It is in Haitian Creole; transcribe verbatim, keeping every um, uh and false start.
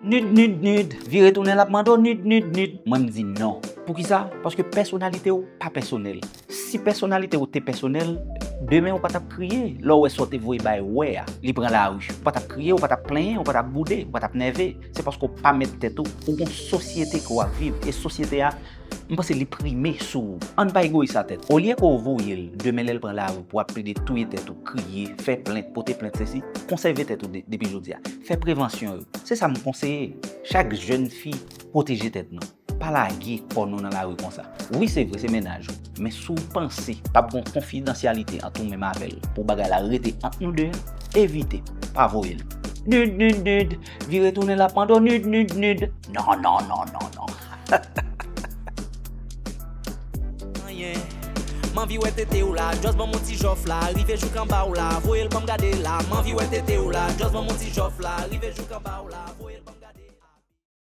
Nud, nud, nud. Vire tounen l ap mande w nud, nud, nud. Mwen m di non. Poukisa? Paske pèsonalite w pa pèsonèl. Si pèsonalite w te pèsonèl, demen ou pa t ap kriye lè w wè sa w te voye bay wè a. Li pran lari. Ou pa t ap kriye, ou pa t ap plenyen, ou pa t ap boude, ou pa t ap nève. Se paske w pa mèt tèt ou, ou gon sosyete ke w ap viv. E sosyete a, m panse li prime sou ou. Ann pa egoyis a tèt. Olye ke w voye l, demen lè l pran lari pou w ap plede touye tèt ou, kriye, fè plent, pote plent, sesi, konsève tèt ou de- depi jodi a. Fè prevansyon yo. Se sa m konseye. Chak jèn fi, pwoteje tèt nou. Pa lage kò nou nan lari konsa. Wi, se vre, se mennaj ou. Men si w panse p ap gon konfidansyalite ant ou menm avè l, pou bagay la rete ant nou de, evite. Pa voye l. Nud, nud, nud. Vire tounen l ap mande w nud, nud, nud. Non, non, non, non, non. Anyen. M anvi wè tete w la, just ban m yon ti jòf la, rive jouk anba w la, voye l ban m gade la. M anvi wè tete w la, just ban m yon ti jòf la, rive jouk anba w la.